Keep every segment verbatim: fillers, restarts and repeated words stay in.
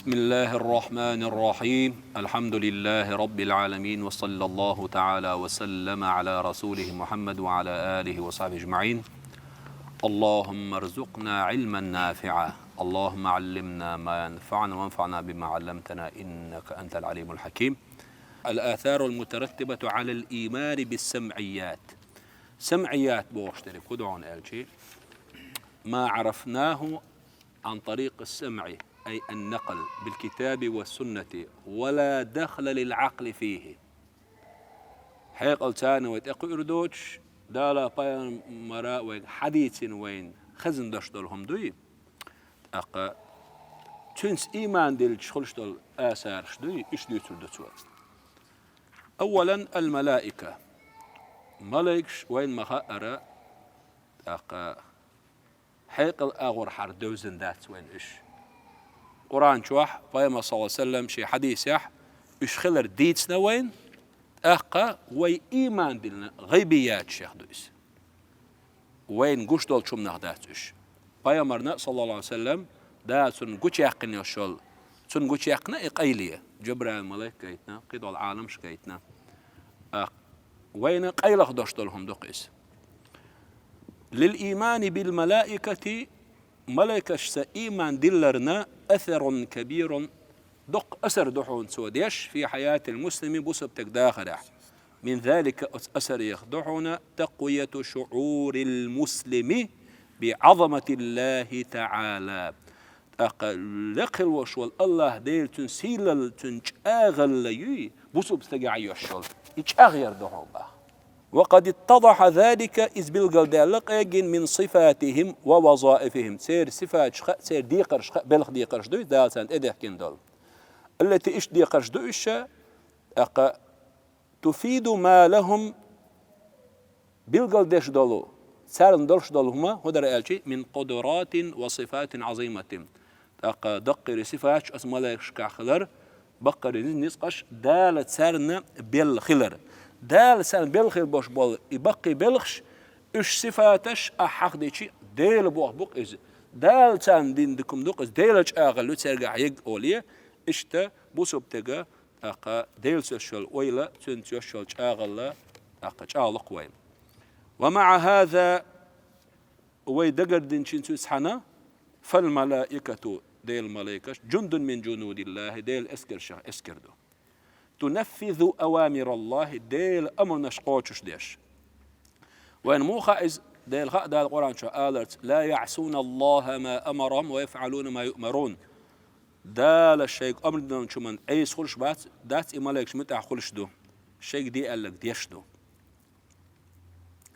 بسم الله الرحمن الرحيم. الحمد لله رب العالمين، وصلى الله تعالى وسلم على رسوله محمد وعلى آله وصحبه أجمعين. اللهم ارزقنا علما نافعا. اللهم علمنا ما ينفعنا وانفعنا بما علمتنا إنك أنت العليم الحكيم. الآثار المترتبة على الإيمان بالسمعيات. سمعيات бохуш дерг хӀун ду аьлча, ما عرفناه عن طريق السمع، أي النقل بالكتاب والسنة، ولا دخل للعقل فيه. Хьекъал царна вай тӀекхуьур доцуш, Дала пайхамара вайга хьадийцина вайна хезна дош долу хӀума дуй, тӀаккха цуьнца ийман диллича хуьлуш долу асараш дуй, уьш дуьйцур ду цо. أولا الملائكة. Малайкаш вайна ма хаъара, тӀаккха хьекъал агӀорхьара девзина дац вайна уьш. Къуръан чохь, пайхамар, саллаллаху Ӏалайхи ва саллам, шен хьадисехь уьш хилар дийцина вайна, тӀаккха вай ийман диллина гӀайбияташех ду иза. Вайна гуш долчу хӀуманах дац уьш. Пайхамарна, саллаллаху Ӏалайхи ва саллам, Дала цунна гучуяьккхина йолуш йолу, цунна гучуяьккхина и къайле, Жабраил малайк гайтина, кхидолу Ӏаламаш гайтина. А, вайна къайлаха дош долу хӀума ду-кх иза. للإيمان بالملائكة, малайкашца ийман дилларна, أثر كبير, доккха асар ду хьуна цо деш, في حياة المسلم, бусалба стеган дахарехь. من ذلك, оцу асарех ду хьуна, تقوية شعور المسلم بعظمة الله تعالى. ТӀаккха лекха хилла волуш волу АллахӀ Дела, цуьнан сийлалла, цуьнан чӀагӀалла юй, бусалба стагехь йолуш йолу, и чӀагӀъяр ду хьуна боху. وقد اتضح ذلك, иза билгалдаьлла къегина, من صفاتهم ووظائفهم, церан сифаташха, церан декхаршха, белхан декхарш дуй, Дала царна тӀедехкина долу. التي, иштта декхарш ду уьш, тӀаккха تفيد ما لهم, билгалдеш долу, царна долуш долу хӀума, хӀун дара аьлча, من قدرات وصفات عظيمة. ТӀаккха даккхий сифаташ оцу малайкашкахь хилар, баккхий низ-, ницкъаш Дала царна белла хилар. Дала царна белла хила болуш болу и баккхий белхаш, уьш сифаташ ахь хьахдичи, Дела боху бу-кх иза. Дала царна дина дика хӀума ду-кх иза, Делан чӀагӀалла ю цергахь ерг олий, иштта бусалба стеган тӀаккха Делаца йолуш йолу ойла, цуьнца йолуш йолу чӀагӀалла, тӀаккха чӀагӀло-кх вайна. ومع هذا, вай дагардинчуьнца цхьаьна, فالملائكة, Делан малайкаш, جند من جنود الله, Делан эскаршех эскар ду. تنفذ أوامر الله, Делан амранаш кхочуш деш. Вайна муха хаьа иза? Дела хаьа Дала Къуръан чохь аларца: لا يعصون الله ما أمرهم ويفعلون ما يؤمرون. Дала шайга омра динчу хӀуманна Ӏеса хуьлуш бац, дац, и малайкаш муьтӀахь хуьлуш ду, шайга де аьлларг деш ду.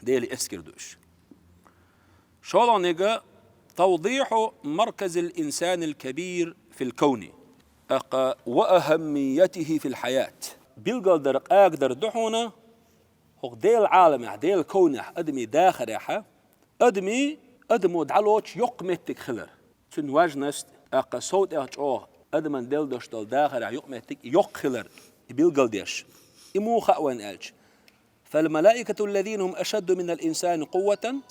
Делан эскар ду уьш. ШолгӀаниг: توضيح مركز الإنسان الكبير في الكون, тӀаккха وأهميته في الحياة. Билгалдар, къагадар ду хьуна, хӀокху Делан Ӏаламехь, Делан ковнехь, адамийн дахарехь, адамийн, адамо дӀалоцуш йоккха меттиг хилар. Цуьнан важность, тӀаккха сов тӀех чӀогӀа адаман делла долуш долу дахарехь юкъаметтиг йоккха хилар, и билгалдеш. И муха хаьа вайна аьлча: فالملائكة الذين هم أشد من الإنسان قوة,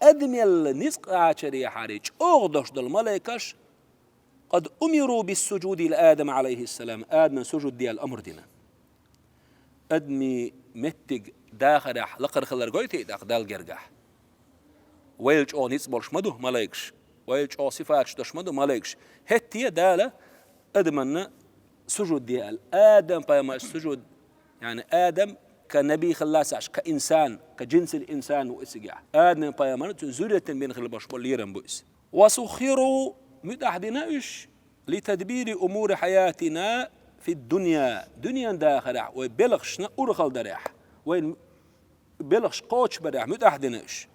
адамел ницкъ кхачарехьара чӀогӀа долуш долу малайкаш, قد أمروا بالسجود لآدم عليه السلام, Адаман сужуд де аьлла омра дина. Адамийн меттиг дахарехь лакхара хилар гойтий тӀаккха Далла гергахь? Вайл чӀогӀа ницкъ болуш ма ду малайкаш, вайл чӀогӀа сифаташ долуш ма ду малайкаш. ХӀетте а Дала адаманна сужуд де аьлла. Адам-пайхамарца сужуд, яъни Адам ка наби хилла ца Ӏаш, ка инсан, ка джинсил инсан ву и цигахь. Адам-пайхамар цуьнан зуьрретан бина хилла болуш болу лерам бу иза. وسخروا, муьтӀахь дина уьш, لتدبير أمور حياتنا في الدنيا, дуьненан дахарехь вай белхашна урхалдарехь, вайн белхаш кхочушбарехь муьтӀахь дина уьш.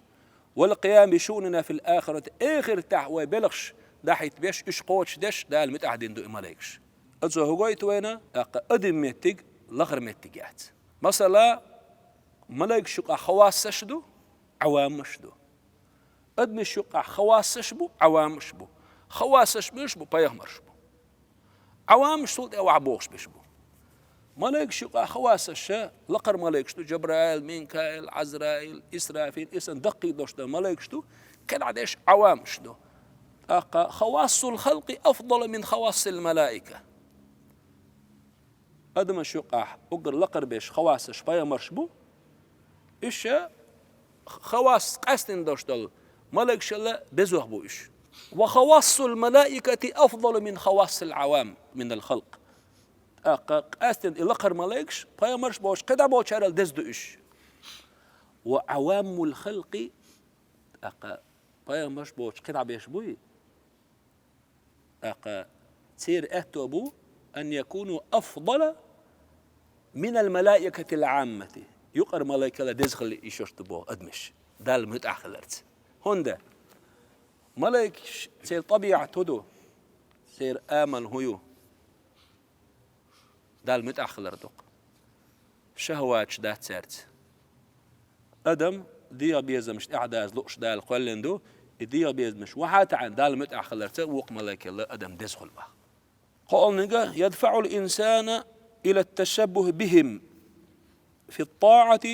والقيام بشؤوننا في الآخرة, эхартахь вай белхаш дахьийтабеш, уьш кхочушдеш Дала муьтӀахь дина ду и малайкаш. Оцо хӀун гойту вайна? ТӀаккха адамийн меттиг лахара меттиг яц. Масала, малайкаш юкъахь хавассаш ду, Ӏавамаш ду. Адамаш юкъахь хавассаш бу, Ӏавамаш бу. Хавассаш муьлш бу? Пайхамарш бу. Ӏавамаш цул тӀе охьабохуш берш бу. Малайкаш юкъахь хавассаш лакхара малайкаш ду: Жабраил, Минкаил, Ӏазраил, Исрафил, и санна даккхий долуш долу малайкаш ду, кхидӀа дерш Ӏавамаш ду. ТӀаккха خواص الخلق أفضل من خواص الملائكة. Адамаш юкъахь уггар лакхара берш хавасаш пайхамарш бу. Уьш хавас къаьстина долуш долу малайкашалла дезох бу уьш. وخواص الملائكة أفضل من خواص العوام من الخلق. ТӀаккха къаьстина и лакхара малайкаш пайхамарш болчу кхидӀа болчарал деза ду уьш. وعوام الخلق, тӀаккха пайхамарш болчу кхидӀа берш буй? ТӀаккха церан аьтто бу أن يكونوا أفضل من الملائكة العامة. Юкъара малайкалла деза хила йиш йолуш ду боху адамаш, Далла муьтӀахь хиларца. ХӀунда? Малайкаш, церан тӀабиӀат хӀун ду? Церан амал хӀун ю? Далла муьтӀахь хилар ду-кх. ШахӀваташ дац цаьрца. Адам дегӀан безамаш тӀаьхьадаза лууш Дала кхоьллина ду, и дегӀан безамаш вахьа а таьӀна, Далла муьтӀахь хиларца вукху малайкалла адам деза хуьлу боху. КхоалгӀаниг: يدفع الإنسان إلى التشبه بهم في الطاعة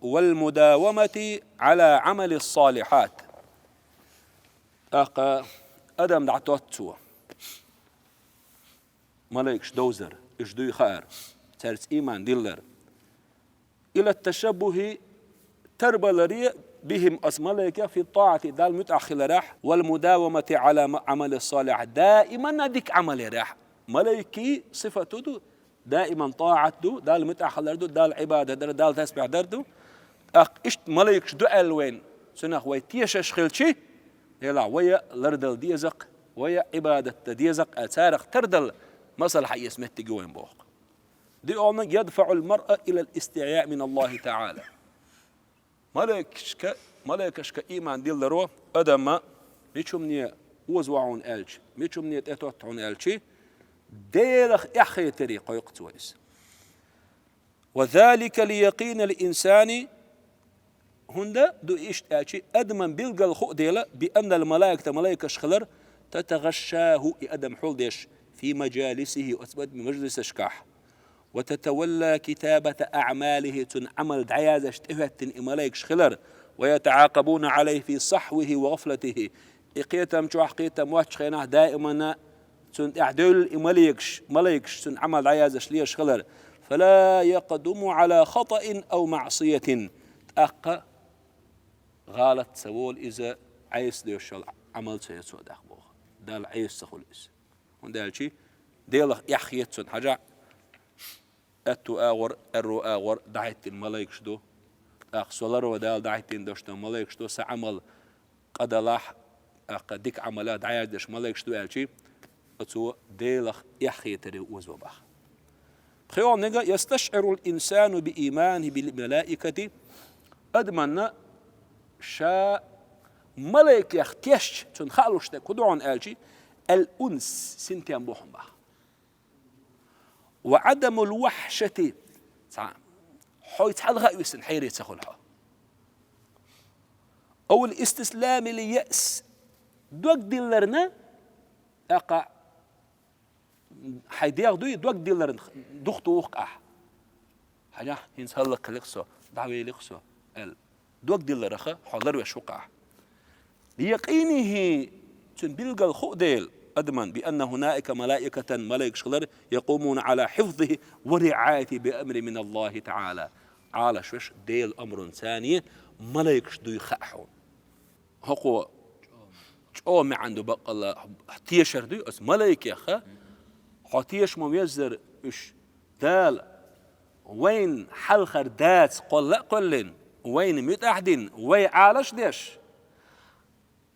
والمداومة على عمل الصالحات. ТӀаккха адам дӀатотту цо малайкаш довзар, уьш дуй хаар, цаьрца ийман диллар. إلى التشبه, тарбаларе, بهم, оцу малайкех, في الطاعة, Далла муьтӀахь хиларехь, والمداومة على عمل الصالحات, даиманна дика Ӏамал ярехь. Малайкийн сифат хӀун ду? Даиман тӀаӀат ду, Далла муьтӀахь хилар ду, Далла Ӏибадат дар, Далла тасбихь дар ду. ТӀаккха иштта малайкаш ду аьлла вайна, цунах вай тешаш хилчи, делахь вай а лардала деза-кх, вай а Ӏибадат дан деза-кх аьлла, царах тардала масал хьаэца меттиг ю вайн боху. ДиъолгӀаниг: يدفع المرء إلى الاستحياء من الله تعالى. Малайкашка, малайкашка ийман дилларо адамна мича хӀумане оза ву хьуна аьлча, мича хӀумане тӀетотту хьуна аьлчи, Делах эхь хетаре кхойкху цо иза. وذلك ليقين الإنسان, хӀунда ду иштта аьлчи, адаман билггал хуу дела, بأن الملائكة, малайкаш хилар, تتغشاه, и адам хьулдеш, في مجالسه, оцу адаман мажлисашкахь, وتتولى كتابة أعماله, цуьнан Ӏамал дӀаяздеш тӀехӀоьттина и малайкаш хилар, ويتعاقبون عليه في سهوه وغفلته, и кхетам чохь, кхетам моттачу хенахь даиманна цунна тӀехь девлла и малайкаш, малайкаш цуьнан Ӏамал дӀаяздеш лелаш хилар. فلا يقدم على خطأ أو معصية, тӀаккха гӀалат ца волу иза, Ӏеса доьшуш йолу Ӏамал ца йо цо тӀаккха боху. Далла Ӏеса ца хуьлу иза. ХӀунда аьлчи Делах эхь хета цунна, хьажахь, аьтту агӀор, аьрру агӀор дӀахӀиттина малайкаш ду. ТӀаккха со ларво Дала дӀахӀиттина долуш долу малайкаш ду, сан Ӏамал къа далахь, тӀаккха дика Ӏамалех дӀаяздеш малайкаш ду аьлчи, оцо Делах эхь хетаре оза ву боху. ПхоьалгӀаниг: يستشعر الإنسان بإيمانه بالملائكة, адаманна ша малайкех тешча, цунна хаалуш дерг хӀун ду хьуна аьлчи, الأنس, синтем бу хьуна боху. وعدم الوحشة, цхьа хьо цхьалха а висина хьере ца хуьлу хьо. أو الاستسلام لليأس, дог дилларна, тӀаккха хьайн дегӀ дуй, дог дилларна дух туху-кх ахь. Хьажахь, хӀинца хӀаллакьхилира-кх со, дӀавелира-кх со, аьлла. Дог дилларах хьо ларвеш ву-кх ахь. ليقينه, цуьнан билггал хуу дела адаман, بأن هناك ملائكة, малайкаш хилар, يقومون على حفظه ورعايته بأمر من الله تعالى. Ӏалаш веш Делан омранца, малайкаш дуй хаьа хьуна. ХӀокхо чӀогӀа маьӀна ду баккъалла, тешар дуй оцу малайкех, хьо теша ма веззара уьш. Дала вайна хьалхара дацахь кхолла а кхоьллина, вайна муьтӀахь дина, вай Ӏалаш деш,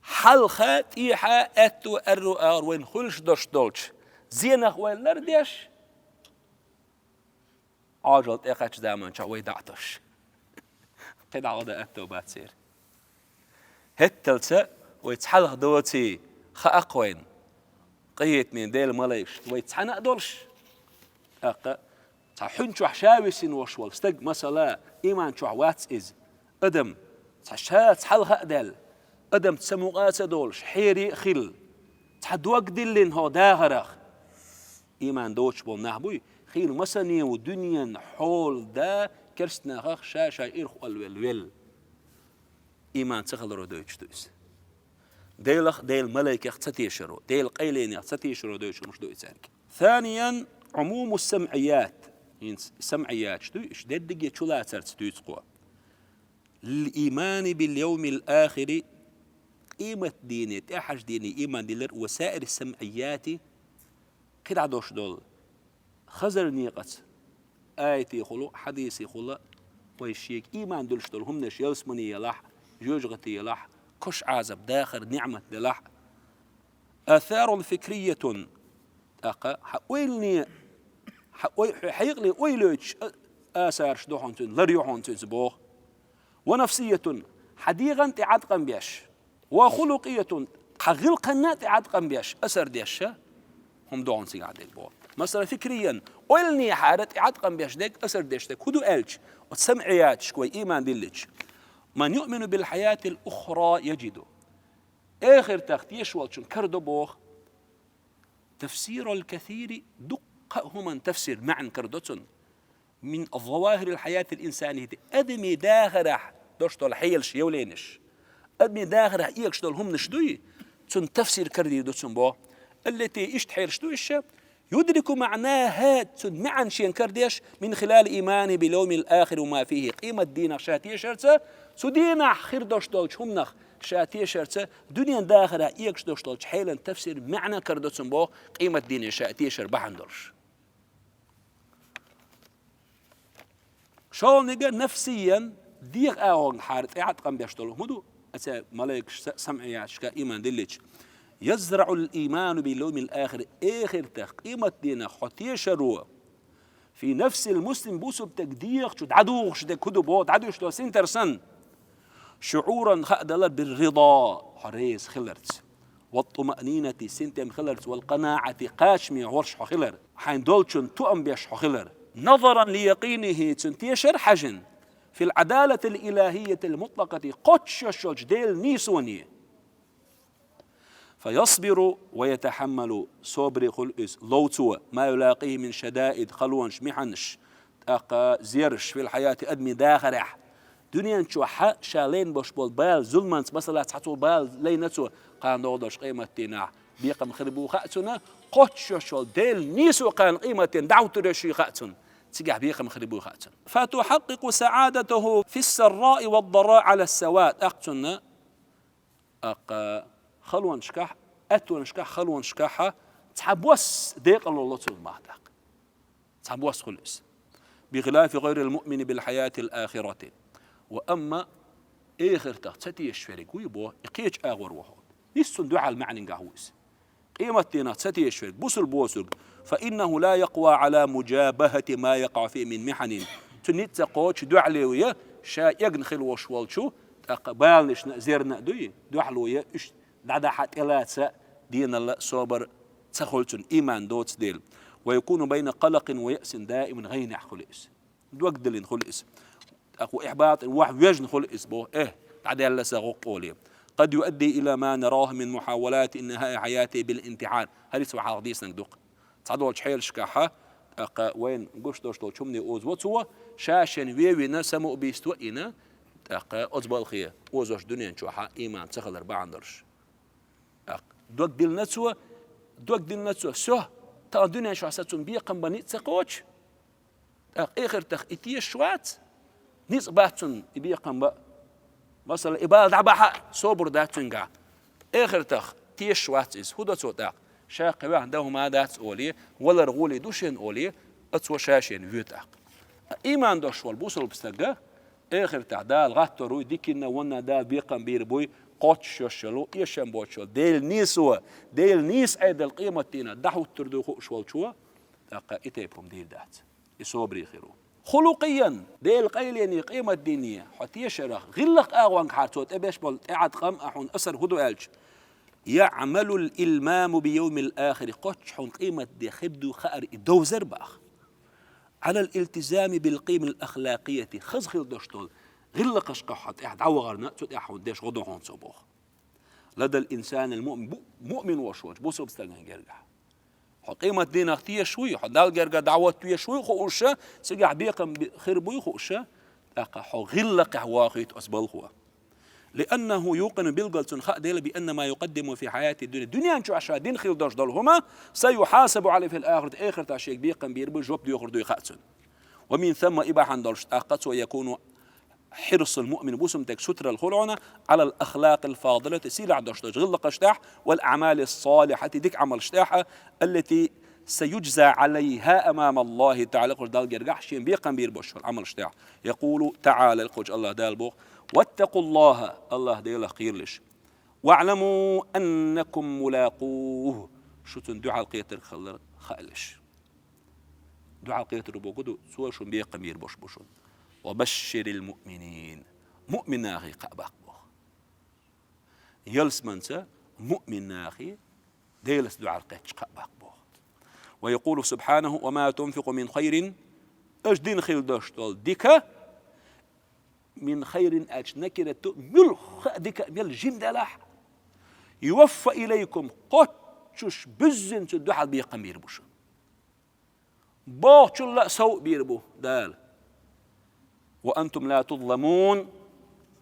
хьалха, тӀехьа, аьтту, аьрру агӀор вайна хуьлуш долуш долчу зенах вай лардеш, Ӏожалла тӀекхаьччу заманчохь вай дӀа а тосуш. КхидӀа гӀо дан аьтто бац церан. ХӀетталца вай цхьалха доций хаьа-кх вайна къинхетаме Делан малайкаш, вай цхьаьна а долуш. ТӀаккха цхьа хьуьн чохь ша висина волуш волу стаг, масала, ийман чохь вац иза, адам, цхьа ша цхьалха а даьлла, адам ца мукъа а ца долуш, хьере а хилла, цхьа дог диллина хӀокху дахарах. Ийман доцуш болу нах буй, хийла масане ву дуьненан хьолада керстанахах ша-шайн ирх олвелла велла. Ийман ца хиларо дойтуш ду иза. Делах, Делан малайкех ца тешаро, Делан къайленех ца тешаро дойтуш хӀумнаш ду и цаьрга. ثانيا، عموم السمعيات. ХӀинца самӀияташ ду, уьш дерриге чулацарца дуьйцу кхо. للإيمان باليوم الآخر, къематдене, тӀаьхьарчу дене иман диллар, وسائر السمعيات, кхидӀа долуш долу хазар некъаца, аятехула, хьадисехула, вай шега иман дуьллуш долу хӀуманаш, ялсамани елахь, жоьжахати елахь, кхаш Ӏазап, дахар, ниӀмат делахь. آثار فكرية, тӀаккха хьан ойлане, хьан ой-, хьекъале ойла йойтуш а-, асарш ду хьуна цуьнан, лар ю хьуна цуьнца боху. ونفسية, хьан дегӀан тӀе Ӏаткъам беш. وخلقية, хьан гӀиллакхана тӀе Ӏаткъам беш, асар деш а хӀума ду хьуна цигахь дерг боху. Масала, فكريا, ойланехьара тӀе Ӏаткъам беш дерг, асар деш дерг хӀун ду аьлча, оцу самӀияташка вай иман диллича. من يؤمن بالحياة الأخرى يجد. Эхартах тешаш волчун кара до боху. تفسير الكثير, дуккха а хӀуманан тафсир, маьӀна кара до цунна. من ظواهر الحياة الإنسانية, адамийн дахарехь долуш долу хьелаш, явленаш. Адамийн дахарехь оьгуш долу хӀуманаш дуй, цунна тафсир карадийр ду цунна боху. التي, иштта хьелаш ду уьш, يدرك معناها, цунна маьӀна шена карадеш, من خلال إيمانه باليوم الآخر وما فيه, къематдийнах ша тешарца, цу дийнахь хир долуш долчу хӀуманах ша тешарца, дуьненан дахарехь оьгуш долуш долчу хьелан тафсир, маьӀна кара до цунна боху, къематдийне ша тешар бахьана долуш. ШолгӀаниг, نفسيا, дегӀан агӀонгахьара тӀе Ӏаткъам беш долу хӀун ду? Оцу малайкашца, самӀияташка иман диллича. يزرع الإيمان باليوم الآخر, эхартах, къематдийнах хьо тешаро, في نفس المسلم, бусулба стеган дегӀа чу дӀадугӀуш дерг хӀун ду боху, дӀадуьйш долу синтар санна. شعورا, хаадалар, بالرضا, хьо реза хиларца. والطمأنينة, синтем хиларца, والقناعة, кхачаме гӀорш хьо хилар, хьайн долчун тоам беш хьо хилар. نظرا ليقينه, цуьнан тешар хьаьжна, في العدالة الإلهية المطلقة, кхоччуш йолчу Делан нийсоне. فيصبر ويتحمل, собаре хуьлу иза, ловцо, ما يلاقيه من شدائد, халонаш, мехьанаш, тӀаккха зераш, في الحياة, адамийн дахарехь. Дуьнен чохь ша лайна болуш болу бала, зуламанца, масала, цхьацца бала лайна цо, кхана догӀу долуш къематдийнахь бекхам хир бу хаьа цунна, кхоччуш йолу Делан нийсо кхана къематдийнахь дӀахӀуттур ю шен хаьа цунна, цигахь бекхам хир бу хаьа цунна. فتحقق سعادته في السراء والضراء على السواء, тӀаккха цунна, тӀаккха халонашкахь, аьттонашкахь, халонашкахь цхьа бос декъало ло цунна мах тӀаккха. Цхьа бос хуьлу иза. بخلاف غير المؤمن بالحياة الآخرة. Ва амма эхартах ца тешаш верг вуй боху, и кхечу агӀор ву хьо. Иза цунна дуьхьал маьӀнингахь ву иза. Къематдийнах ца тешаш верг, бусулба воцург, فإنه لا يقوى على مجابهة ما يقع فيه من محن. Цу ницкъ ца кхочу дуьхьале ву я, ша эгна хила волуш волчу, тӀаккха баланашна а, зерна а дуй, дуьхьало я, уьш дӀадахьа, тӀелаца, денал а, собар ца хуьлу цунна, иман доцу дела. ويكون بين قلق ويأس دائم, гӀайнехь хуьлу иза. Дог диллина хуьлу иза. ТӀаккха وإحباط, ваха вежна хуьлу иза боху, э, дӀадаьлла сан гӀуллакх олий. قد يؤدي إلى ما نراه من محاولات إنهاء حياته بالانتحار. ХӀара иза ваха хьалха дийцинарг ду-кх. Цхьадолчу хьелашкахь, тӀаккха вайна гуш долуш долчу хӀумане озо цо, ша шен вен вина, самоубийство а йина, тӀаккха оцу балхе озош дуьнен чохь иман ца хилар бахьана долуш. ТӀаккха дог диллина цо, дог диллина цо, всё, тахана дуьнен чохь сан цунна бекхам бан ницкъ ца кхочу. ТӀаккха эхартах и тешаш вац, ницкъ бац цунна и бекхам бан. Масала, и бала дӀабахьа а собар дац цуьнгахь. Эхартах тешаш вац иза. ХӀун до цо тӀаккха? Ша кхин ваьхна дан хӀума дац олий, валар гӀоле ду шен олий, а цо ша шен вуьту тӀаккха. Иман долуш волу бусулба стага, эхартахь Дала гӀаттор вуй, диканна, вонна Дала бекхам бийр буй, кхоччуш йолу, эшам боцуш йолу, Делан нийсо, Делан нийса Ӏедал къематдийнахь дӀахӀуттур ду хууш волчо, тӀаккха и тайпа хӀума дийр дац. И собаре хир ву. خلقيا, Делан къайлене, къематдийне хьо тешарах, гӀиллакх агӀонгахьара цо тӀебеш болу тӀеӀаткъам а хьуна асар хӀун ду аьлча, يعمل الإلمام بيوم الآخر, кхоччуш хьуна къематде хир ду хаар и довзар бах. على الالتزام بالقيم الأخلاقية, хаза хила долуш долу гӀиллакхашкахь хьо тӀехь дӀавахарна, цу тӀехь хьуна деш гӀо ду хьуна цо боху. لدى الإنسان المؤمن, бу-, муъмин волуш волчу бусулба стагана гергахь. Хьо къематдийнах тешаш вуй, хьо Далла гергахь дӀахӀотта веш вуй хууш, цигахь бекхам би-, хир буй хууш, тӀаккха хьо гӀиллакхехь вохуьйту оцу балхо. لأنه يوقن, билггал цунна хаа дела, بأن ما يقدم في حياة الدنيا, дуьнен чохь ша дина хила долуш долу хӀума, سيحاسب عليه في الآخرة, эхартахь шега бекхам бийр бу, жоп доьхур дуй хаьа цунна. ومن ثم, и бахьана долуш, тӀаккха цо, يكون حرص المؤمن, бусалба стеган сутаралла хуьлу хьуна, على الأخلاق الفاضلة, сийлахь долуш долчу гӀиллакхаш тӀехь, والأعمال الصالحة, дика Ӏамалш тӀехь, التي سيجزى عليها أمام الله تعالى, кхуза Далла гергахь шен бекхам бийр болуш болу Ӏамалш тӀехь. يقول تعالى, кхуза АллахӀ Дала боху: واتقوا الله, АллахӀ Делах кхералаш. واعلموا أنكم ملاقوه, шу цунна дуьхьал кхетарг хилар хаалаш. Дуьхьал кхетар бохург ду, цо шун бекхам бийр болуш бу шуна. وبشر المؤمنين, муъмин нахе кхаъ баккха боху. Ялсаманца муъмин нахе Делаца дуьхьал кхетча кхаъ баккха боху. ويقول سبحانه: وما تنفقوا من خير, аша дина хила долуш долу дика, من خير аьлча накират ду, муьлхха а дика, мел жима делахь а, يوف إليكم, кхоччуш буьззина цунна дуьхьал бекхам бийр бу шуна. Бохучул а сов а бийр бу Дала. وأنتم لا تظلمون,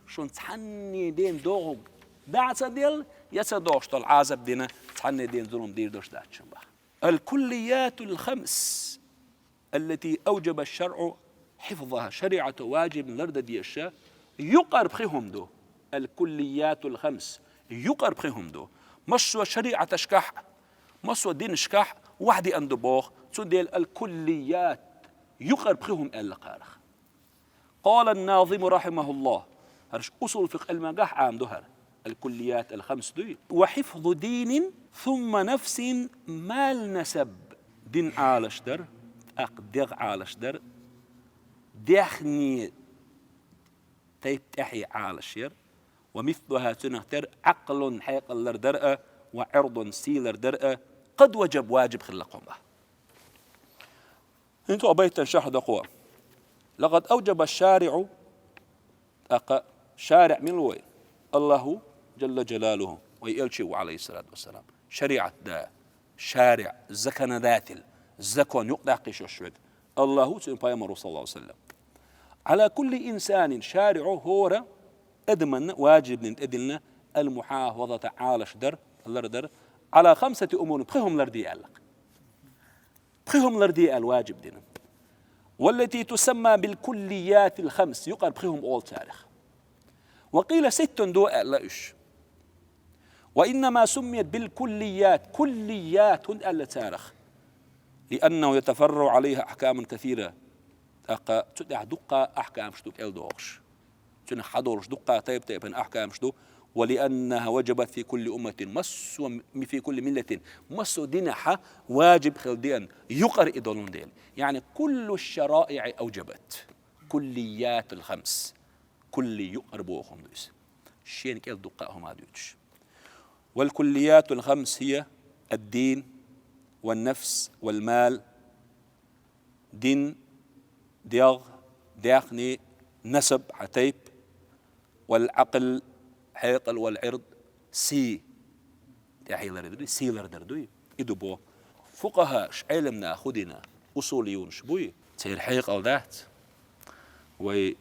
шуна цхьанне дена догӀург дӀа а ца делла, я ца догӀуш долу Ӏазап дина, цхьанне дена зулам дийр долуш дац шуна боху. الكليات الخمس التي أوجب الشرع حفظها, шариӀато важибна лардан дезаш юкъара пхи хӀума ду. الكليات الخمس, юкъара пхи хӀума ду. Массо а шариӀаташкахь, массо а динашкахь ваьхьа деана ду боху, цундела الكليات, юкъара пхи хӀума аьлла кхарах. قال الناظم رحمه الله, хӀара усул фикъхӀ Ӏилмангахь Ӏамаду хӀара, الكليات الخمس дуй: وحفظ دين ثم نفس مال نسب, дин Ӏалаш дар, тӀаккха дегӀ Ӏалаш дар, даьхни тайпа тӀаьхье Ӏалаш яр, ومثلها, цунах тера, عقل, хьекъал лардар а, وعرض, сий лардар а, قد وجب, важиб хилла кхума. ХӀинца оха байтан шархь до кхо. لقد أوجب الشارع, тӀаккха шариӀ мила ву? АллахӀу, جل جلاله, вай элча ву, عليه الصلاة والسلام. ШариӀат да, шариӀ, законодатель, закон юкъадаккха йиш йолуш верг. АллахӀу, цуьнан пайхамаро, صلى الله عليه وسلم. على كل إنسان, шариӀо хӀора адаманна важиб дина тӀедиллина, المحافظة, Ӏалаш дар, лардар, على خمسة أمور, пхи хӀума ларде аьлла. Пхи хӀума ларде аьлла важиб дина. والتي تسمى بالكليات الخمس, юкъара пхи хӀума олу царах. وقيل ستٌ ду аьлла уьш. وإنما سميت بالكليات, куллият хӀунда аьлла царах? لأنه يتفرع عليها أحكام كثيرة, тӀаккха цу тӀехь дуккха ахькамаш ду кӀел догӀуш. Цуьнах хьадолуш дуккха тайп-тайпана ахькамаш ду. ولأنها وجبت في كل أمة, массо а, في كل ملة, массо а динехь важиб хила деана, юкъара и долун дела. يعني كل الشرائع أوجبت كليات الخمس. Кулли юкъара боху хӀума ду иза. Шена кӀел дуккха а хӀума дуьйцуш. والكليات الخمس هي الدين والنفس والمال, дин, дегӀ, даьхни, насаб, хьан тайп, والعقل, хьекъал, والعرض, сий. ТӀаьхье лардар дуй, сий лардар дуй. И ду бо. Фукъахаъ, Ӏеламнаха хӀун дина, усулиюнаш буй, церан хьекъал дац. Вай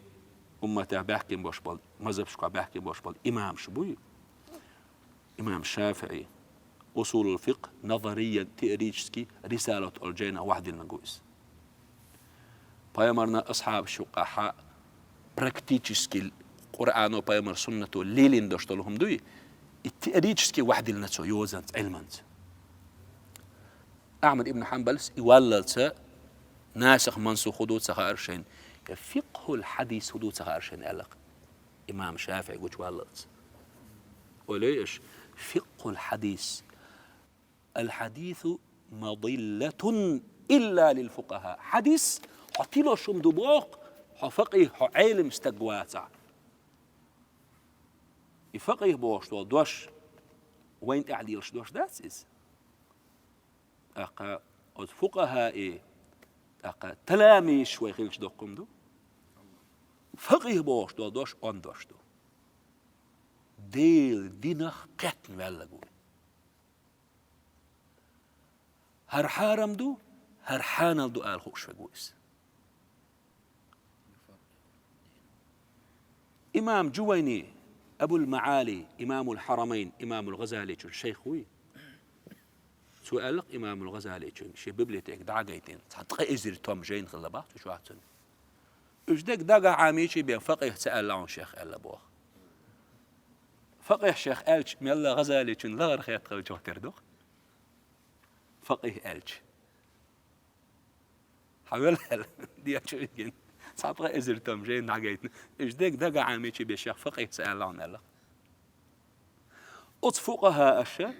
умматехь баьхкина болуш болу, мазхабашкахь баьхкина болуш болу имамаш буй. Имам ШафиӀи, усулул фикъхӀ назариян, теоретически, Рисалат олу жайнахь ваьхьа диллинарг ву иза. Пайхамарна асхьабаш юккъахь практически Къуръано, пайхамар суннато лелийна долуш долу хӀума дуй, и теоретически ваьхьа диллина цо йозанца, Ӏилманца. Ахьмад ибн Хьанбалс и валлалца насих-мансух хӀун ду ца хаьара шайна, я фикъхӀул хьадис хӀун ду ца хаьара шайна аьлла-кх имам ШафиӀи гучуваллалца. Олий аша, фикъхӀул хьадис. الحديث مضلة إلا للفقهاء. Хьадис хьо тилош хӀума ду боху, хьо факъихӀ, хьо Ӏелам стаг вацахь. И факъихӀ бохуш долу дош вайна тӀехь лелаш дош дац иза? ТӀаккха оцу фукъахаи, тӀаккха таламизаш вай хилча доккха хӀума ду? ФакъихӀ бохуш долу дош онда дош ду. Делан динах кхеттина ваьлларг ву. ХӀара хьарам ду, хӀара хьанал ду ала хууш верг ву иза. Имам Жувайни, Абул-МаӀали, имамул-Хьарамайн, имамул ГӀазаличун шайх вуй. Цо аьлла-кх имамул ГӀазаличунга, шен библиотека дӀагайтина, цхьа ткъе эзар том жайна хилла бах цу чохь цунна. Уьш дерг дагахь Ӏамийча бен факъихӀ ца аьлла хьуна шех аьлла боху. ФакъихӀ шех аьлча, мелла ГӀазаличун лахара хетта хилча тера ду-кх. ФакъихӀ аьлча. Хьан велла аьлла, дечу вигина. Цхьа ткъе эзар том жайна дӀагайтина. Уьш дерг дагахь Ӏамийча бен шех факъихӀ ца аьлла хьуна аьлла. Оцу фукъахӀаша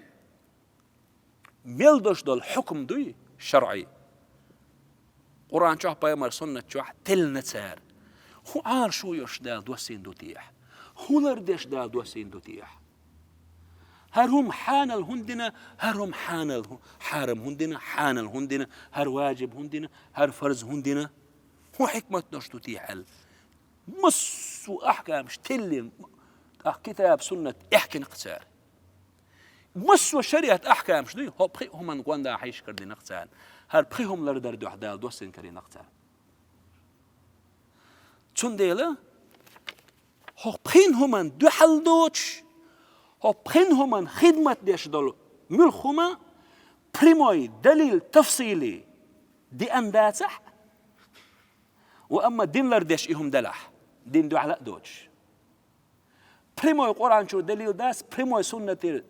мел долуш долу хьукм дуй шарӀий, Къуръан чохь, пайхамар суннат чохь теллина цара. ХӀун Ӏалашо йолуш Дала доссийна ду техьа? ХӀун лардеш Дала доссийна ду техьа? ХӀара хӀума хьанал хӀунда дина, хӀара хӀума хьанал хӀу-, хьарам хӀунда дина, хьанал хӀунда дина, хӀара важиб хӀунда дина, хӀара фарз хӀунда дина? ХӀун хьикмат долуш ду техьа аьлла. Массо а ахькамаш теллина, тӀаккха китаб, суннат эхкина-кх цара. Массо а шариат ахькамаш дуй, хӀокху пхи хӀуманна гонда хьийшкара дина-кх царна. ХӀара пхи хӀума лардар дуьхьа Дала доссийна карийна-кх царна. Цундела хӀокху пхин хӀуманна дуьхьал доцуш, хӀокху пхин хӀуманна хидмат деш долу муьлхха хӀума прямой далил тафсили деана дацахь, ва амма дин лардеш и хӀума делахь, дин дуьхьал а доцуш. Прямой Къуръан чуьра далил дац, прямой суннатера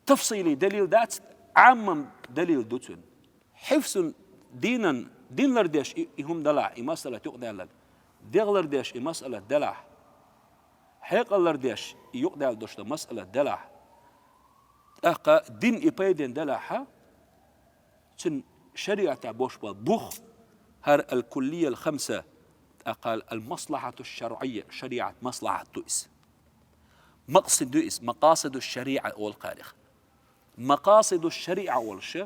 тафсили далил дац, Ӏамман далил ду цуьнан. Хьифзун динан, дин лардеш и, и хӀума далахь, и масъалат юкъадаьлларг, дегӀ лардеш и масъалат делахь, хьекъал лардеш и юкъадаьлла долуш долу масъалат делахь, тӀаккха дин и пайден делахьа, цуьнан шариатехь бош болу бух, хӀара ал-куллия ал-хамса, тӀаккха ал-маслахьату шаръия, шариат маслахьат ду иза. Макъсид ду иза, макъасиду шариа олу кхарих. Макъасиду шариа олуш,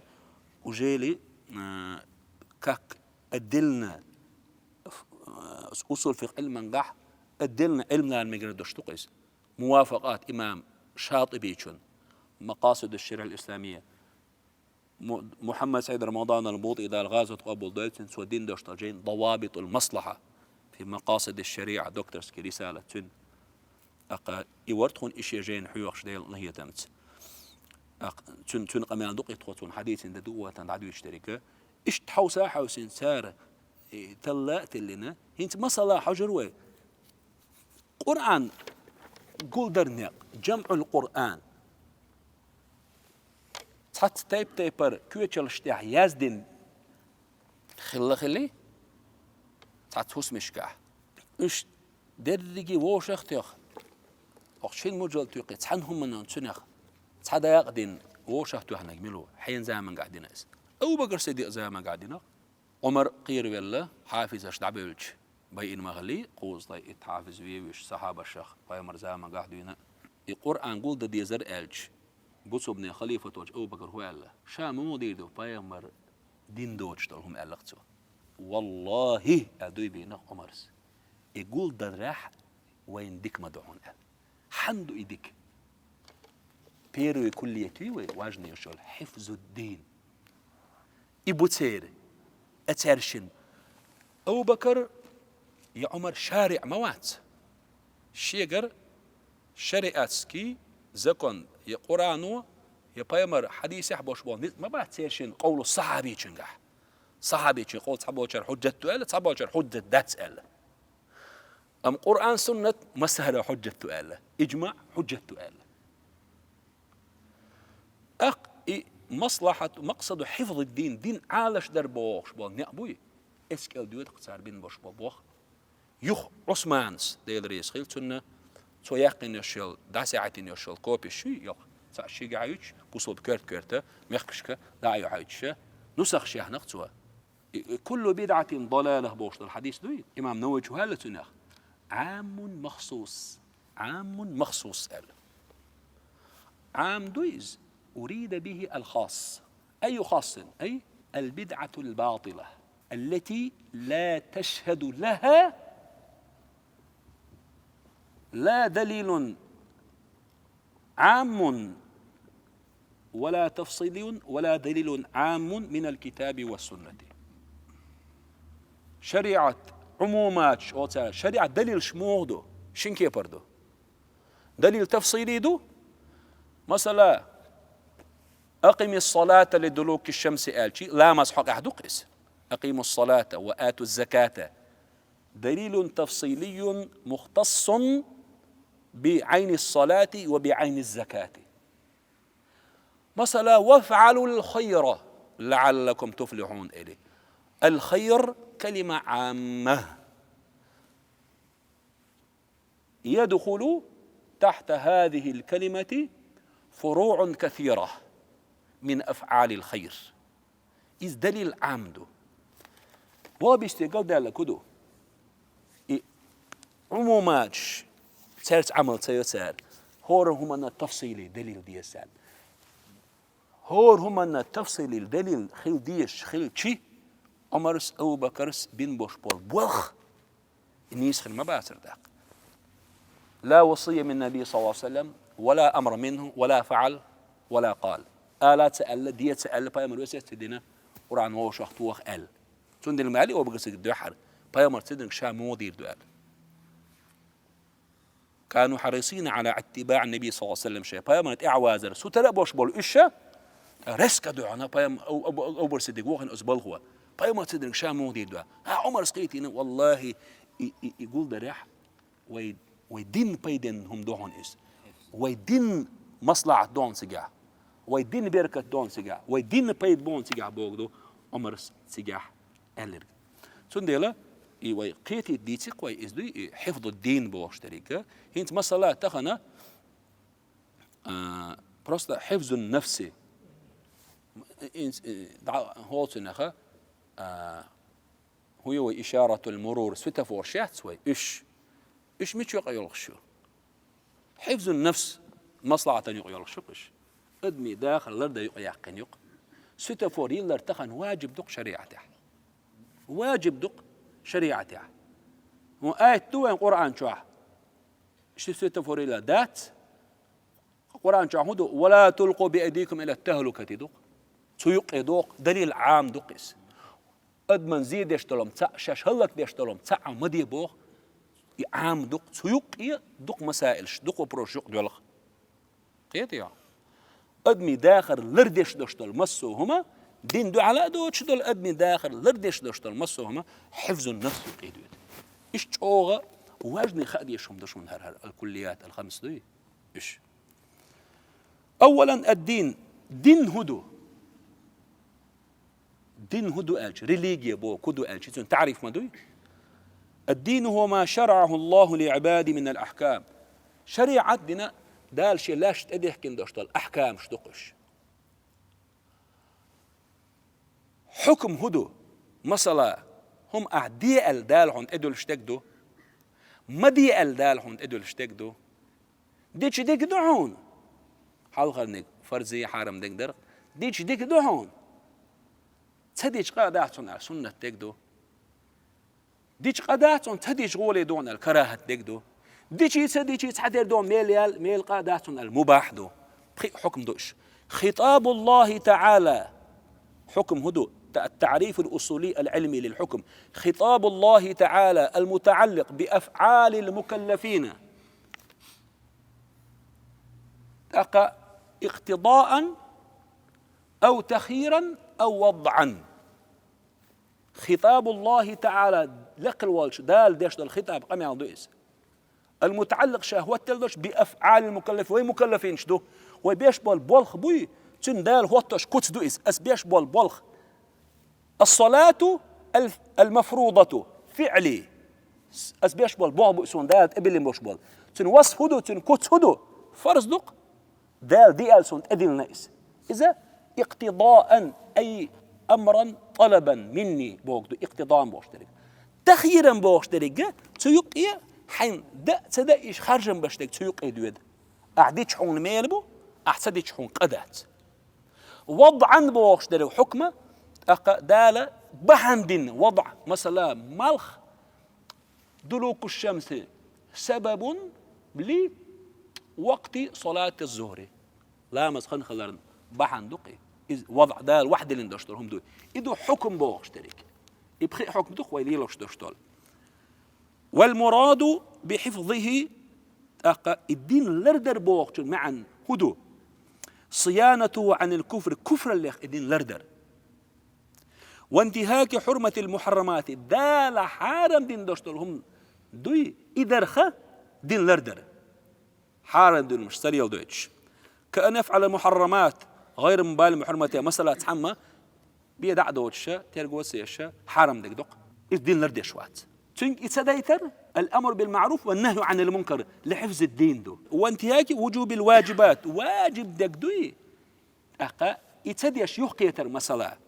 ужели, а, как отдельно, а, усул фикъхӀ Ӏилмангахь отдельно Ӏилманан мегар долуш ду-кх иза. Мувафакъат имам ШатӀибичун, Макъасиду шариа ал-исламия, Му-, Мухьаммад СаӀид Рамадан ал-БутӀи, Дала гӀазот къобал дойла цуьнан, цо дина долуш долу жайна Давабитул маслахьа фи макъасиди шариа, докторский рисала цуьнан. ТӀаккха и вара тхуна и шен жайна хьоьхуш Делан къинхетамца. ТӀаккха цуьнан, цуьнан къамел ду-кх и тхо цунна хьадийцина де ду а ватан дӀадуьйцуш дерг. Иштта хьовса а хьовсийна цара, и, талла а тиллина, хӀинца масала хьожур вай. Къуръан гулдар некъ, жамъул Къуръан. Цхьацца тайп-тайпара коьчалш тӀехь яздина хилла хили, цхьацца хӀусамашкахь. Уьш дерриге вовшах а тоьхна, оха шина мужалла туьккхи цхьана хӀуманан цуьнах цхьа дакъа дина, вовшах а тоьхнарг мила ву, хьенан замангахь дина иза? Абу-Бакр Сиддикъ замангахь дина. Ӏумар кхеравелла, хьафизаш дӀабевлча, байина ма хиллий, кхузткъе итт хьафиз вевзаш сахьабашах, пайхамар замангахь дуьйна. И Къуръан гулдан дезар аьлча, бусалбанийн халифат волчу Абу-Бакра хӀун аьлла? Ша муха дийр ду пайхамар дин доцуш долу хӀума, аьлла-кх цо. «Валлахи», аьлла дуй бийна-кх Ӏумарс, «и гулдарехь вайна дика ма ду хьуна», аьлла. Хьанна ду и дика? Первый куллият юй вай важный йолуш йолу хьифзуддин. И бу церан, а цаьршинна. Абу-Бакр я Ӏумар шариӀ ма вац. Шегара шариатский закон я Къуръано, я пайхамар хьадисехь болуш болу ницкъ ма бац цершинна къовлу сахьабичуьнгахь. Сахьабичуьнга къовла цхьаболчара хьуджат ду аьлла, цхьаболчара хьуджат дац аьлла. Амма Къуръан, суннат массара хьуджат ду аьлла, иджмаъ хьуджат ду аьлла. ТӀаккха и маслахьат, макъсаду хьифзуддин, дин Ӏалашдар бохуш болу некъ буй, эскел доьду-кх цара бина болуш болу боху. Юха Ӏусманас, Дела реза хила цунна, цо яьккхина йолуш йолу, дӀасаьхьийтина йолуш йолу копиш юй, йолу цхьаъ шига хьаьвча, бусалба коьрта-коьрта мехкашка дӀа а юьхьаьвча, нусах шехнах цо. И, и, «Куллу бидӀатин далалах» бохуш долу хьадис дуй? Имам Нававичо хӀу аьлла цунах? Ӏаммун махсус. Ӏаммун махсус аьлла. Ӏам ду иза, урида бихи ал-хасс. Айю хассин? Ай, ал-бидӀатул батила, аллати ла ташхаду лаха ла далилун Ӏаммун ва ла тафсилиюн ва ла далилун Ӏаммун минал китаби ва суннати. ШариӀат, Ӏумуматаш оцара, шариӀат далилш муха ду? Шина кепара ду. Далил тафсили ду. Масала, «أقم الصلاة لدلوك الشمس» аьлча, ламаз хьокъехь ду-кх иза. «أقيموا الصلاة وآتوا الزكاة». دليل تفصيلي مختص بعين الصلاة وبعين الزكاة. Масала, «وافعلوا الخير لعلكم تفلحون» или. الخير كلمة عامة. يدخل تحت هذه الكلمة فروع كثيرة من أفعال الخير. Иза далил Ӏам ду. Вабистегал даьлла ку ду? И Ӏумуматаш, цаьрца Ӏамал ца йо цара. ХӀора хӀуманна тафсили далил деза царна. ХӀора хӀуманна тафсили далил хила дезаш хилча, Ӏумарс, Абу-Бакарс бина бош болу болх, и нийса хир ма бацара даккха. لا وصية من النبي صلى الله عليه وسلم، ولا أمر منه، ولا فعل، ولا قال. Ала ца аьлла, де ца аьлла, пайхамар весет ца дина, Къуръан вовшах тоха аьлла. Цундела мали обагасиг дуьхьара, пайхамар ца динарг ша муха дийр ду аьлла. كانوا حريصين على اتباع النبي صلى الله عليه وسلم. Шайн пайхамарна тӀаьхьавазар сутара а бош болу уьш ша, резко дуьхьана пайхам-, Абу-, Абу-, Абу-Бакар Сиддикъ вохина оцу балхо. Пайхамар ца динарг ша муха дийр ду. А Ӏумарс кхийтина, валлахӀи, и, и, и гулдарехь вай, вай дин пайденна хӀума ду хьуна иза. Вай дин маслахьат ду хьуна цигахь. Вай дин беркат ду хьуна цигахь. Вай дин пайда бу хьуна цигахь бохург ду Ӏумарс цигахь аьлларг. Цундела и вай кхетийта дийци-кх вай иза дуй, и хьифзу дин бохуш дерг. ХӀинца масала тахана, а, просто хьифзун нафси. Инс-, и, дӀа-, хӀоцунаха, а, хӀун ю вай ишаратул мурур, светофорш яц вай, уьш. Уьш мича юкъа йолуш ю? Хьифзун нафс маслахьатан юкъа йолуш ю-кх уьш. Адамийн дахар лардан юкъа яьккхина ю-кх. Светофор йиллар тахана ваджиб ду-кх шариӀатехь. Ваджиб ду-кх шариӀатехь. ХӀун аят ду вайн Къуръан чохь? Ши светофор йиллар дац? Къуръан чохь хӀун ду? «ولا تلقوا بأيديكم إلى التهلكة» ду-кх. Цу юккъе ду-кх, далил Ӏам ду-кх иза. Адаман зе деш долу-м цхьаъ, шаьш хӀаллакдеш долу-м цхьаъ ма де боху, и Ӏам ду-кх, цу юккъе ду-кх масаилаш, ду-кх вопросаш юкъа доьлху. Кхетий хьо? Адамийн дахар лардеш долуш долу массо а хӀума, дин дуьхьал а доцуш долу, адамийн дахар лардеш долуш долу массо а хӀума хьифзун нафс юкъе доьду. Иштта чӀогӀа важный хаа дезаш хӀума ду шуна хӀара, хӀара аль-куллият аль-хамс дуй? Уьш. Аввалан ад-дин. Дин хӀун ду? Дин хӀун ду аьлча, религия боху хӀун ду аьлча, цуьнан таӀриф ма дуй? الدين هو ما شرعه الله لعباده من الأحكام. ШариӀат дина Дала шен лаьшна тӀедехкина долуш долу ахькамаш ду-кх уьш. Хьукм хӀун ду? Масала, хӀума ахь де аьлла Дала хьуна тӀедуьллуш дерг ду? Ма де аьлла Дала хьуна тӀедуьллуш дерг ду? Дича дика ду хьуна? Хьалхарниг фарзи хьарам дерг дара. Дича дика ду хьуна? Ца дича къа а дац хьуна аьлла суннат дерг ду? Дича къа дац хьуна, ца дича гӀоле ду хьуна аьлла карахӀат дерг ду? Дичий ца дичий цхьатерра ду хьуна мел ял, мел къа а дац хьуна аьлла мубахь ду. Пхиъ хьукм ду уьш. خطاب الله تعالى. Хьукм хӀун ду? التعريف الأصولي العلمي للحكم. خطاب الله تعالى المتعلق بأفعال المكلفين. ТӀаккха اقتضاء أو تخييرا أو وضعا. خطاب الله تعالى, лекхал волчу Дала деш долу хитаб, къамел ду иза. المتعلق, ша хӀоттаделла долуш, بأفعال المكلف, вай мукаллафинаш ду. Вай беш болу болх буй, цуьнан Дала хӀоттош куц ду иза. Ас беш болу болх. الصلاة المفروضة فعلي. Ас беш болу болх бу суна Дала тӀебиллина болуш болу. Цуьнан васф хӀун ду, цуьнан куц хӀун ду? Фарз ду-кх. Дала де аьлла суна тӀедиллина иза. Иза اقتضاء أي أمرا طلبا مني боху ду, اقتضاء бохуш дерг. تخييرا бохуш дерг, цу юккъе хьайн да а, ца да а иша харжам беш дерг цу юккъе доьду. Ахь дича хьуна мел бу, ахь ца дича хьуна къа дац. وضعا бохуш дерг хьукма, тӀаккха Дала бахьана дина, وضع, масала, малх, دلوك الشمس سبب لوقت صلاة الظهر. Ламаз хан хиларна бахьана ду-кх и. Иза وضع, Дала вахьдиллина долуш долу хӀума ду. И ду хьукм бохуш дерг. И пхиъ хьукм ду-кх вай лелош долуш долу. والمراد بحفظه ТӀаккха и дин лардар бохучун маӀан хӀун ду? صيانته عن الكفر, куфраллех и дин лардар. وانتهاك حرمة المحرمات, Дала хьарам дина долуш долу хӀума дуй, и дарх дин лардар. Хьарам дина хӀумаш сарел дойтуш. كأن يفعل المحرمات غير مبال بحرمتها, масала, цхьамма бен дӀа а доцуш, терго а ца еш, хьарам дерг доккху. Иза дин лардеш вац. Цуьнга и ца дайтар, الأمر بالمعروف والنهي عن المنكر لحفظ الدين ду. وانتهاك وجوب الواجبات, ваджиб дерг дуй, тӀаккха и ца деш юхакхетар, масала.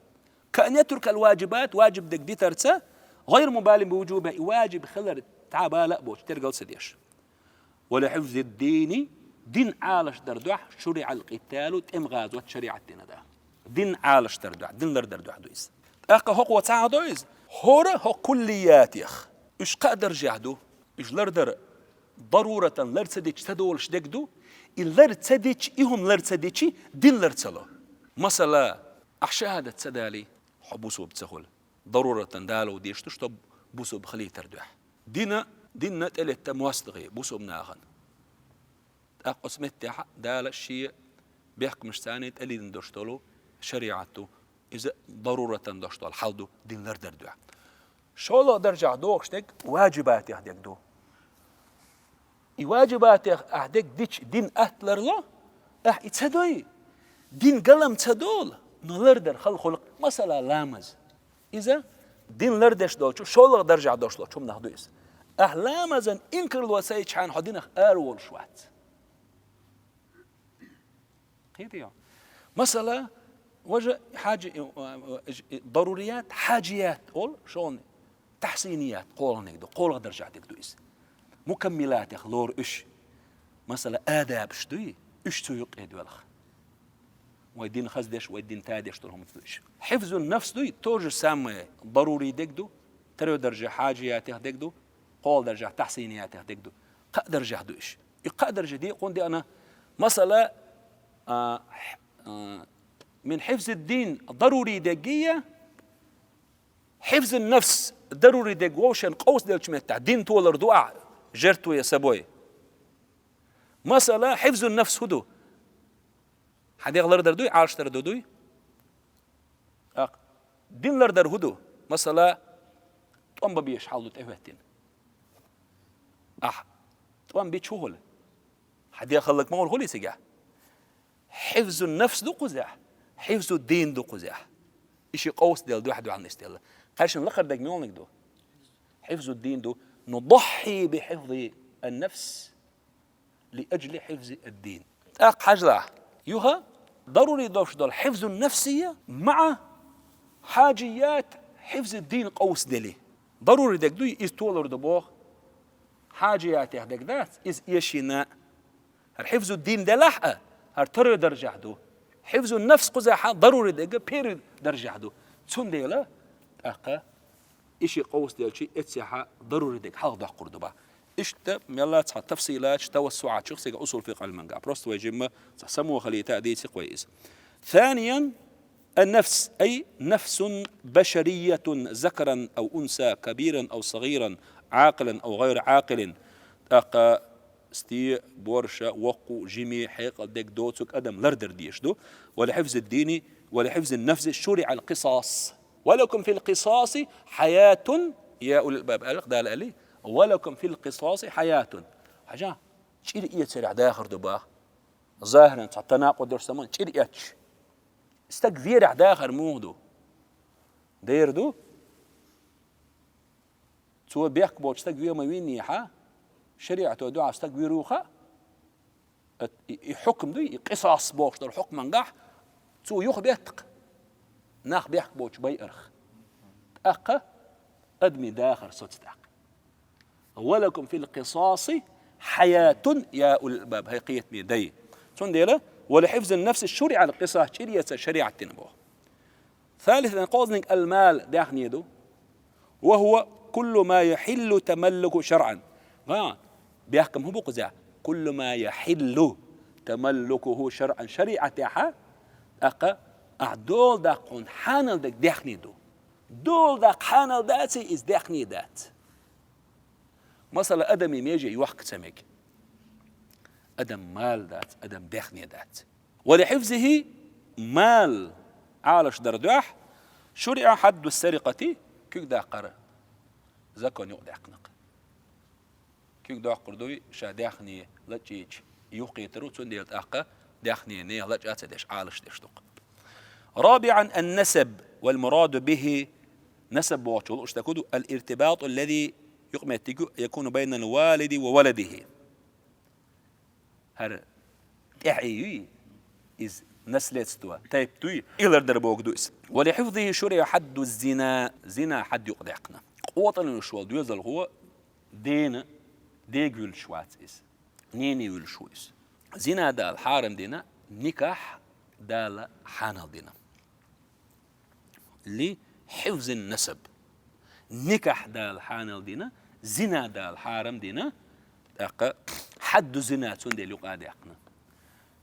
كأن يترك الواجبات, ваджиб дерг дитарца, غير مبال بوجوبها, и ваджиб хилар цхьа бала а боцуш, тергал ца деш. ولحفظ الدين, дин Ӏалашдар дуьхьа, شرع القتال, тӀеман гӀазот шариӀат дина ду. Дин Ӏалашдар дуьхьа, дин лардар дуьхьа ду иза. ТӀаккха хӀокхо цхьа а до иза. ХӀора хӀокху куллиятех. Уьш кхаа даржехь ду. Уьш лардар даруратан лар ца дича ца долуш дерг ду. И лар ца дича, и хӀума лар ца дича, дин лар ца ло. Масала, ахь шахӀадат ца далий, хьо бусург ца хуьлу. Даруратан далур деш ду, чтобы бусург хилийтар дуьхьа. Дина, динна тӀелетта мостагӀий бусург нахана. ТӀаккха оцу меттехь Дала шен бехкамашца тӀедиллина долуш долу шариӀат ду. Иза даруратан долуш долу хьал ду, дин лардар дуьхьа. ШолгӀа даржехь догӀуш дерг ваджибатех дерг ду. И ваджибатех ахь дерг дича, дин атта ларло, ахь и ца дой, дин галам ца долу, но лардар хала хуьлу, масала, ламаз. Иза дин лардеш долчу, шолгӀа даржехь долуш долчу хӀуманах ду иза. Ахь ламазан инкарло ца йичхьана, хьо динах ара волуш вац. Кхетий хьо? Масала, важа хьаджи-, э, э, э, дарурият, хьаджият олу шолгӀа, тахьсиният кхоалгӀаниг ду, кхоалгӀа даржехь дерг ду иза. Мукаммилатех лору уьш. Масала, адабаш дуй, уьш цу юккъе доьлху. Вай дин хаза деш, вай дин та деш долу хӀума ду уьш. Хьифзун нафс дуй, то же самое, дарури дерг ду, таро даржехь хьаджиятех дерг ду, кхоалгӀа даржехь тахьсиниятех дерг ду. Кхаа даржехь ду уьш. И кхаа даржехь декъон деана, масала, а, хь-, а, мин хьифзид-дин дарури дерг я, хьифзун нафс дарури дерг вовшен къовсаделлачу меттехь, дин толар ду ахь, жертвуя собой. Масала, хьифзун нафс хӀун ду? Хьан дегӀ лардар дуй, Ӏалашдар ду дуй? ТӀаккха дин лардар хӀун ду? Масала, тӀом бан безаш хьал ду тӀехӀоьттина. Ахь тӀом бича хӀун хуьлу? Хьан дегӀ хӀаллак ма хуьлу, хуьлий цигахь? Хьифзун нафс ду кхузахь, хьифзуд-дин ду кхузахь. И ши къовсаделла дуьхь-дуьхьал нисделла. Кхаьшна лакхара дерг муьлханиг ду? Хьифзуд-дин ду. نضحي بحفظ النفس لأجل حفظ الدين. ТӀаккха хьажалахь, юха дарури долуш долу хьифзун нафсия маӀа хьаджият хьифзид-дин къовсадели. Дарури дерг дуй, иза толур ду боху. Хьаджиятех дерг дац, иза эшийна. ХӀара хьифзуд-дин делахь а, хӀара таро даржехь ду. Хьифзун нафс кхузахь дарури дерг первый даржехь ду. Цундела, тӀаккха, и ши къовсаделчи эццехь дарури дерг хьалха доккхур ду бан. Иштта мелла цхьа тафсилаташ, тавассуӀаташ ю цигахь усул фикъхӀ Ӏилмангахь. Просто вай жимма цхьа само хилийта а дийци кхой иза. ثانيا، النفس، أي نفس بشرية ذكرا أو أنثى كبيرا أو صغيرا عاقلا أو غير عاقل. ТӀаккха сте, боьрша, воккха, жима, хьекъал дерг доцург адам лардар дезаш ду. ولحفظ الدين ولحفظ النفس شرع القصاص. ولكم في القصاص حياة يا أولي الألباب. Аьлла Дала аьлла: ولكم في القصاص حياة. Хьажа, чӀир эцарехь дахар ду баха. ЗахӀиран цхьа танакъуд долуш саман чӀир эцча. Стаг верехь дахар муха ду? Дера ду? Цо бехк боцу стаг ве ма виннехьа, шариӀато дуьхьа стаг вир ву хаьа? Эт-, и, и хьукм дуй, и къисас бохуш долу хьукмангахь, цо юхабеттакх нах бехк боцуш байарх. ТӀаккха адамийн дахар соц тӀаккха. ولكم في القصاص حياة يا أولي الألباب, хӀай кхетаме дай. Цундела, ولحفظ النفس شرع القصاص, чӀир эца шариӀат дина боху. ثالثا, кхозаниг, المال, даьхни ду. وهو كل ما يحل تملكه شرعا. Ва, бехкам хӀун бу кхузахь? كل ما يحل تملكه شرعا. ШариӀатехьа, тӀаккха ахь дола даккха хьуна хьанал дерг даьхни ду. Дола даккха хьанал даций, иза даьхни дац. Масала, адамийн меже йохка ца мега. адам мал дац, адам даьхни дац. ولحفظه مال, Ӏалашдар дуьхьа, شرع حد السرقة, куьг даккхар закон юкъадаьккхина-кх. Куьг доккхур дуй, ша даьхни лачкъийча юхакхетар ву, цундела тӀаккха даьхнене лачкъа ца деш, Ӏалашдеш ду-кх. رابعا النسب والمراد به, насаб бохучул лууш дерг хӀун ду, الارتباط الذي, юкъаметтиг ю, يكون بين الوالد وولده. ХӀара тӀаьхье юй, иза наследство, тайпа дуй, и лардар бохург ду иза. ولحفظه شرع حد الزنا, зина хьад юкъадаьккхина. КъотӀалуш волу доьзалхо дена, дега вуьллуш вац иза. Нене вуьллуш ву иза. Зина Дала хьарам дина, никахь Дала хьанал дина. لحفظ النسب. Никахь Дала хьанал дина, зина Дала хьарам дина, тӀаккха хьадду зина цундела юкъа а даьккхина.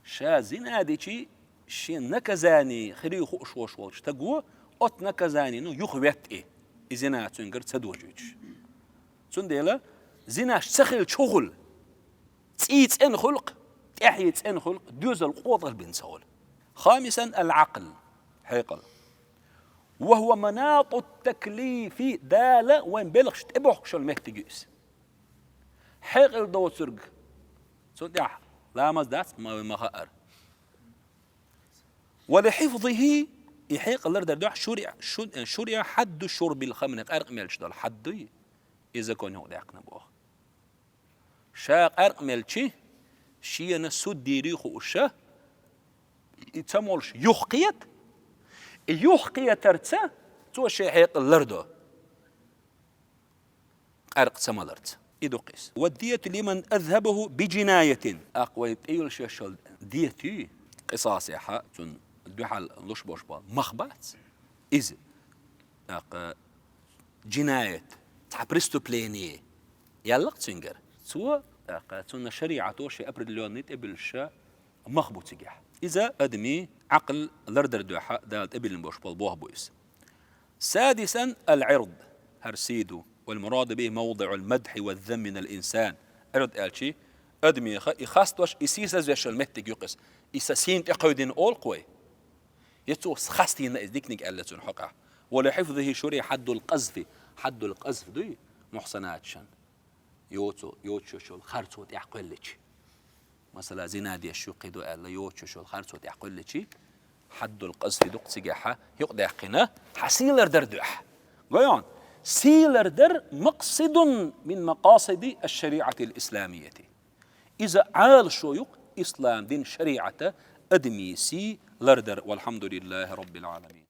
Ша зина дичи, шен наказание хир ю хууш волуш волчу стаго, оцу наказаниено юха веттӀи, и зина цуьнгара ца дожуьйтуш. Цундела зинаш ца хилча хӀун хуьлу? ЦӀий цӀена хуьлу-кх, тӀаьхье цӀена хуьлу-кх, доьзал къотӀалбина ца хуьлу. خامسا العقل, хьекъал. وهو مناط التكليف, Дала вайн белхаш тӀебохкуш йолу меттиг ю иза. Хьекъал доцург, цунна тӀехь ламаз дац ма, ма хаара. ولحفظه, и хьекъал лардар дуьхьа, شرع, шу-, شرع حد شرب الخمر, къаьркъа мелча долу хьад дуй, и закон юкъадаьккхина боху. Ша къаьркъа мелчи, шена суд дийр ю хууш, и ца молуш юхакхета, и юхакхетарца цо шен хьекъал лардо, къаьркъа ца маларца. И ду-кх иза. والدية لمن أذهبه بجناية. ТӀаккха вай тӀе йолуш йолу дият юй, къисасехь, цунна дуьхьал луш болуш болу мах бац иза. ТӀаккха джинаят, цхьа преступление яьлла-кх цуьнгара. Цо, тӀаккха цунна шариӀато шен определённый тӀебуьллуш мах бу цигахь. Иза адамийн Ӏакъл лардар дуьхьа Дала тӀебиллина болуш болу мах бу иза. سادسا العرض, хӀара сий ду, والمراد به موضع المدح والذم من الإنسان. Ӏирд аьлчи, адамеха и хасташ, и сийсазвеш йолу меттиг ю-кх иза. И сан сийна тӀекхевдина олу-кх вай. Я цо хастийна иза диканиг аьлла цунна хьокъехь. ولحفظه شرع حد القذف. حد القذف дуй, мухьсанаташна йоцу, йоцуш йолу харцо тӀехь кхоьлличи. Масала, зина деш ю, кхин ду аьлла, йоцуш йолу харцо тӀехь кхоьлличи, حد القذف ду-кх цигахь юкъадаьккхина, хьан сий лардар дуьхьа. Гой хьуна, сий лардар مقصد من مقاصد الشريعة الإسلامية. Иза Ӏалашо ю-кх ислам дин шариӀата адамийн сий лардар. والحمد لله رب العالمين.